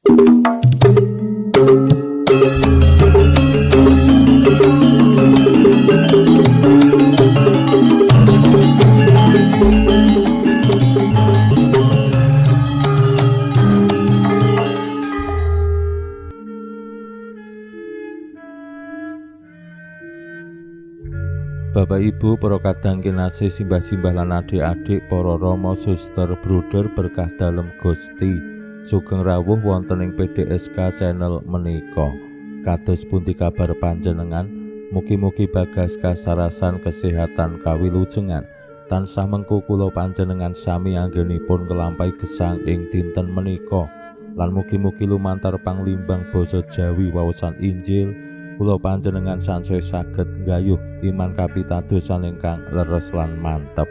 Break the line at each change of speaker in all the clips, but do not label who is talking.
Bapak Ibu, para kadang kinasih, simbah-simbah lan adik-adik, para rama, suster, bruder berkah dalem Gusti. Sugeng rawuh wonten ing PDSK channel menika. Kados pundi kabar panjenengan? Mugi-mugi bagas kasarasan kesehatan kawilujengan. Tansah mengku kula panjenengan sami anggenipun nglampahi gesang ing dinten menika. Lan mugi-mugi lumantar panglimbang basa Jawi waosan Injil kula panjenengan sansaya saged nggayuh iman kapitadosan ingkang leres lan mantep.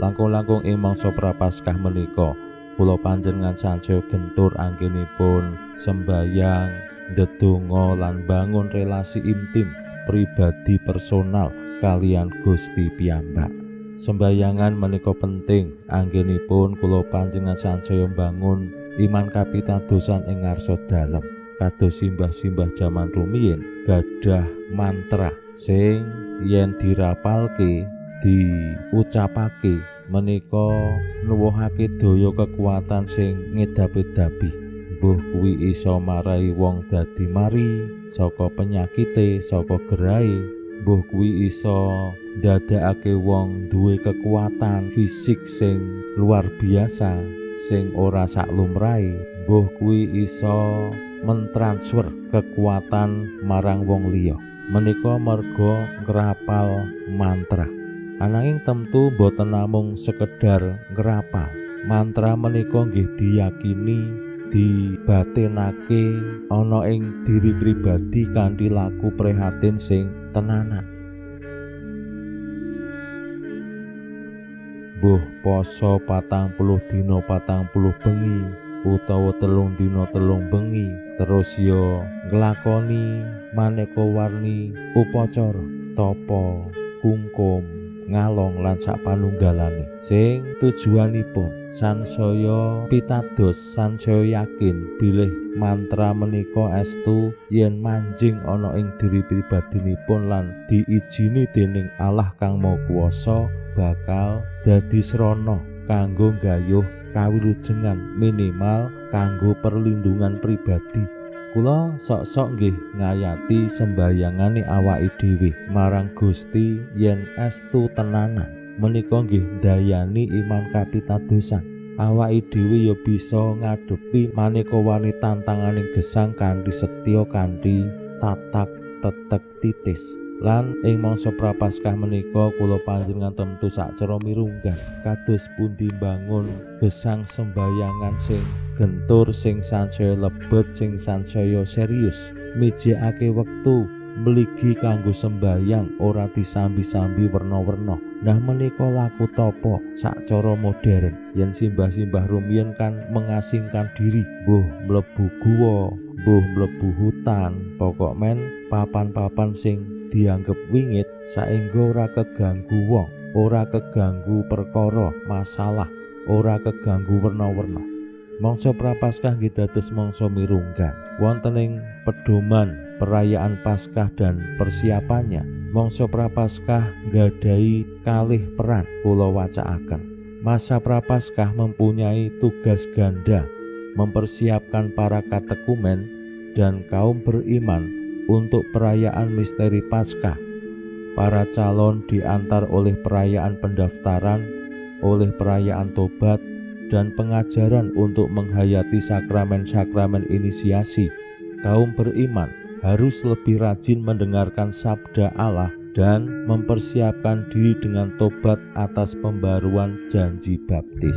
Langkung-langkung ing mangsa Prapaskah menika kula panjenengan sansaya gentur anggenipun sembayang, ndedonga lan bangun relasi intim pribadi personal kalian Gusti piyambak. Sembayangan menika penting anggenipun kula panjenengan sansaya mbangun iman kapitadosan ing ngarsa dalem. Kados simbah-simbah jaman rumiyin gadah mantra sing yen dirapalke, diucapake menika nuwuhake daya kekuatan sing ngedap-edapi. Mbuh kuwi iso marai wong dadi mari saka penyakite, saka gerahe. Mbuh kuwi iso ndadekake wong duwe kekuatan fisik sing luar biasa, sing ora saklumrahe. Mbuh kuwi iso mentransfer kekuatan marang wong liya. Menika merga ngrapal mantra. Ananging tentu boten namung sekedar ngrapal. Mantra menika nggih diyakini, dibatinake ana ing diri pribadi kanthi laku prihatin sing tenanan. Mbuh poso 40 dina 40 bengi utawa 3 dina 3 bengi, terus yo nglakoni maneka warni upacara, tapa, kungkum, ngalong lan sapanunggalane sing tujuanipun sansaya pitados, sansaya yakin bilih mantra menika estu yen manjing ana ing diri pribadinipun lan diijini dening Allah Kang Maha Kuwasa bakal dadi srana kanggo nggayuh kawilujengan minimal kanggo perlindungan pribadi. Kula sok-sok nggih ngayati sembayangane awake dhewe marang Gusti yen estu tenanan menika nggih ndayani iman kapitadosan. Awake dhewe ya bisa ngadepi maneka warni tantanganing gesang kanthi setya, kanthi tatak tetek titis. Lan ing mangsa Prapaskah menika kula panjenengan tentu sacara mirunggan kados pundi mbangun gesang sembayangan sing gentur, sing sansaya lebet, sing sansaya serius. Mijikake wektu mligi kanggo sembayang ora disambi-sambi werna-werna. Nah menika laku tapa sacara modern. Yen simbah-simbah rumiyin kan mengasingkan diri, mbuh mlebu guwa, mbuh mlebu hutan, pokok men papan-papan sing dianggep wingit saengga ora keganggu wong, ora keganggu perkara, masalah, ora keganggu werna-werna. Mangsa Prapaskah nggih dados mangsa mirunggan. Wonten ing pedoman perayaan Paskah dan persiapannya, mangsa Prapaskah nggadahi kalih peran kula wacaaken. Masa Prapaskah mempunyai tugas ganda, mempersiapkan para katekumen dan kaum beriman untuk perayaan misteri Paskah. Para calon diantar oleh perayaan pendaftaran, oleh perayaan tobat, dan pengajaran untuk menghayati sakramen-sakramen inisiasi. Kaum beriman harus lebih rajin mendengarkan sabda Allah dan mempersiapkan diri dengan tobat atas pembaruan janji baptis.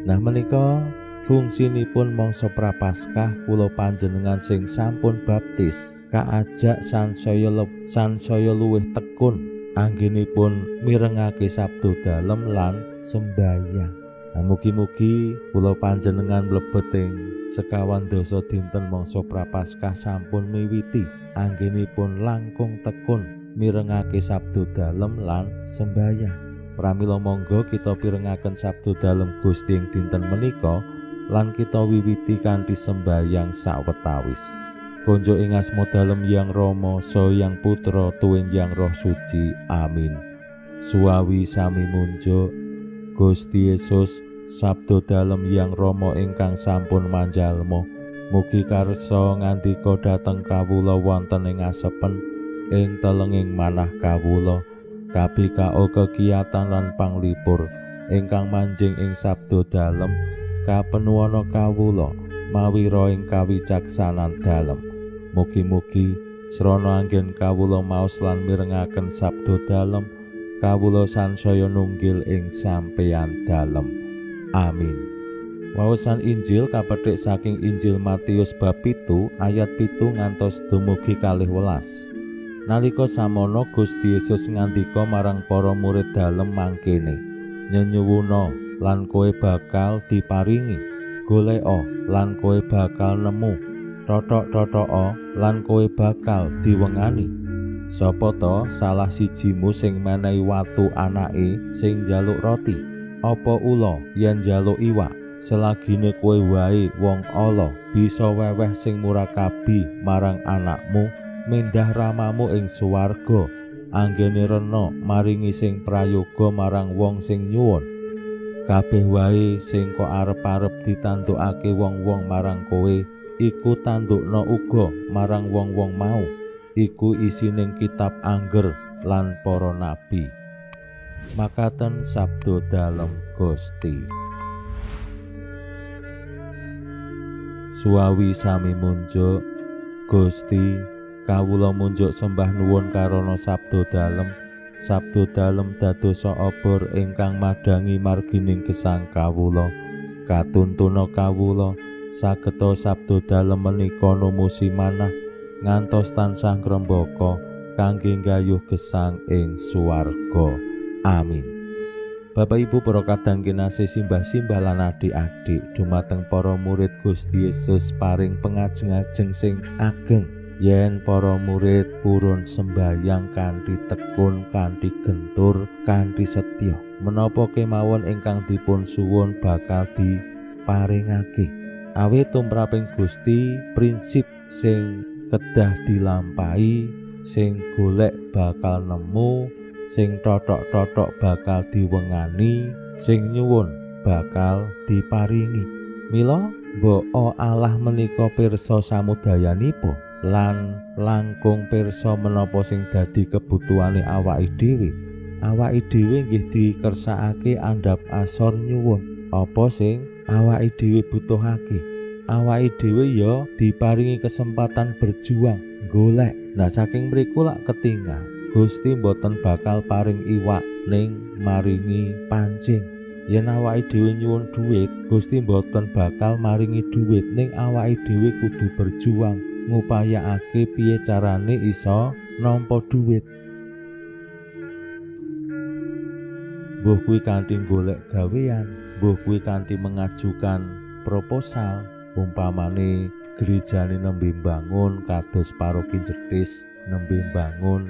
Nah menika fungsinipun mangsa Prapaskah kula panjenengan sing sampun baptis kaajak sansaya luwih tekun anggenipun mirengake sabda dalem lan sembayang. Nah, mugi-mugi kula panjenengan mlebet ing sekawan dasa dinten mangsa Prapaskah sampun miwiti anggenipun langkung tekun mirengake sabda dalem lan sembayang. Pramila monggo kita pirengaken sabda dalem Gusti ing dinten menika lan kita wiwiti kanthi sembayang sawetawis. Konjo ing asma dalem Yang Rama, saha Yang Putra, tuwin Yang Roh Suci. Amin. Suwawi sami munjuk Gusti Yesus, sabda dalem Yang Rama ingkang sampun manjalma, mugi karsa ngandika dhateng kawula wonten ing asepen ing telenging manah kawula. Kabikao kekiyatan lan panglipur ingkang manjing ing sabda dalem kapenuwana kawula mawira ing kawicaksanan dalem. Mugi-mugi srana anggen kawula maos lan mirengaken sabda dalem, kawula sansaya nunggil ing sampeyan dalem. Amin. Waosan Injil kapethik saking Injil Matius bab 7 ayat 7 ngantos dumugi 12. Nalika samono Gusti Yesus ngandika marang para murid dalem mangkene, nyenyuwuna lan kowe bakal diparingi, goleka lan kowe bakal nemu, thothok-thothoka lan kowe bakal diwengani. Sapa ta salah sijimu sing menehi watu anake sing njaluk roti? Apa ula yen njaluk iwak? Selagine kowe wae wong ala bisa weweh sing murakabi marang anakmu, mendah ramamu ing swarga anggene rena maringi sing prayoga marang wong sing nyuwun. Kabeh wae sing kok arep-arep ditandukake wong-wong marang kowe, iku tandukna uga marang wong-wong mau. Iku isining kitab Angger lan para nabi. Makaten sabda dalem Gusti. Suwawi sami munjuk Gusti, kawula munjuk sembah nuwun karana sabda dalem. Sabda dalem dadosa obor ingkang madhangi margining gesang kawula. Katuntuna kawula sageta sabda dalem menika numusi manah ngantos tansah ngrembaka kangge nggayuh gesang ing swarga. Amin. Bapak Ibu para kadang kinasih, simbah-simbah lan adik-adik, dumateng para murid Gusti Yesus paring pengajeng-ajeng sing ageng. Yen para murid purun sembayang kanthi tekun, kanthi gentur, kanthi setya, menapa kemawon ingkang dipun suwun bakal diparingake. Awit tumraping Gusti prinsip sing kedah dilampahi, sing golek bakal nemu, sing thothok-thothok bakal diwengani, sing nyuwun bakal diparingi. Mila mbok Allah menika pirsa samudayanipun lan langkung pirsa menapa sing dadi kebutuhane awake dhewe. Awake dhewe nggih dikersakake andhap asor nyuwun apa sing awake dhewe butuhake. Awake dhewe ya diparingi kesempatan berjuang golek. Nah saking mriku lak ketinggal Gusti mboten bakal paring iwak ning maringi pancing. Yen awake dhewe nyuwun dhuwit, Gusti mboten bakal maringi dhuwit, ning awake dhewe kudu berjuang ngupayakake piye carane iso nampa dhuwit. Mbuh kuwi kanthi golek gawean, mbuh kuwi kanthi mengajukan proposal, umpamane gerejane nembe mbangun kados paroki Jetis nembe mbangun,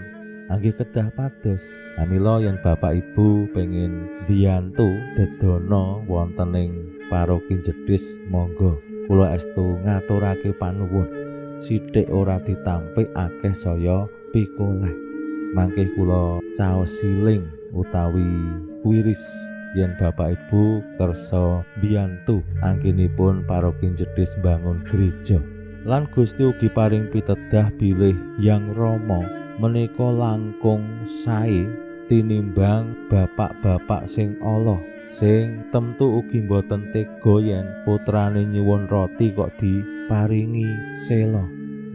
anggih kedah pados. Mila yen Bapak Ibu pengin mbiyantu dedana wonten ing paroki Jetis, monggo kula estu ngaturake panuwun. Sithik ora ditampik akeh saya pikoleh. Mangke kula caos siling utawi kuiris yen Bapak Ibu kersa mbiyantu anggenipun paroki Jetis mbangun gereja. Lan Gusti ugi paring pitedah bilih Yang Rama menika langkung sae tinimbang bapak-bapak sing ala, sing temtu ugi mboten tega yen putrane nyuwun roti kok diparingi sela,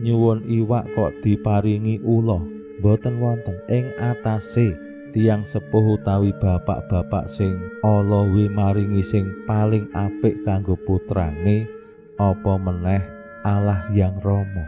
nyuwun iwak kok diparingi ula. Mboten wonten ing atase tiyang sepuh utawi bapak-bapak sing ala wi maringi sing paling apik kanggo putrane, apa meneh Allah Yang Rama.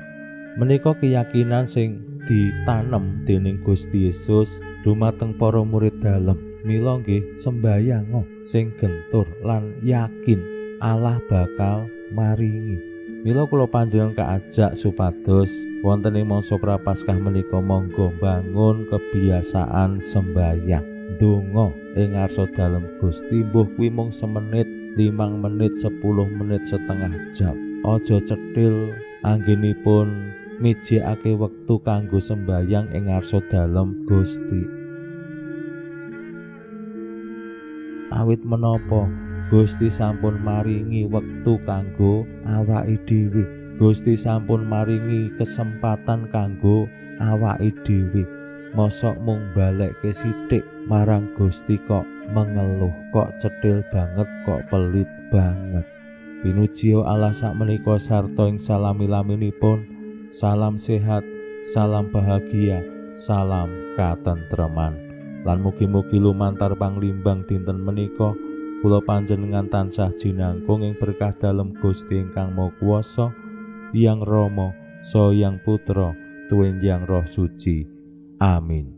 Menika keyakinan sing ditanem dening Gusti Yesus dumateng para murid dalem. Mila nggih sembayang sing gentur lan yakin Allah bakal maringi. Mila kula panjenengan kaajak supados wonten ing mangsa Prapaskah menika monggo bangun kebiasaan sembayang, ndonga ing ngarsa dalem Gusti, mbuh kuwi mung semenit, 5 menit, 10 menit, setengah jam. Aja cethil anggenipun mijikake wektu kanggo sembayang ing ngarsa dalem Gusti. Awit menapa Gusti sampun maringi wektu kanggo awake dhewe. Gusti sampun maringi kesempatan kanggo awake dhewe. Mosok mung balekke sithik marang Gusti kok mengeluh, kok cethil banget, kok pelit banget. Pinuji Allah sakmenika sarta ing salami-laminipun. Salam sehat, salam bahagia, salam katentreman. Lan mugi-mugi lumantar panglimbang dinten menika kula panjenengan tansah jinangkung ing berkah dalem Gusti ingkang Maha Kuwasa, Hyang Rama, Saha Hyang Putra, tuwin Hyang Roh Suci. Amin.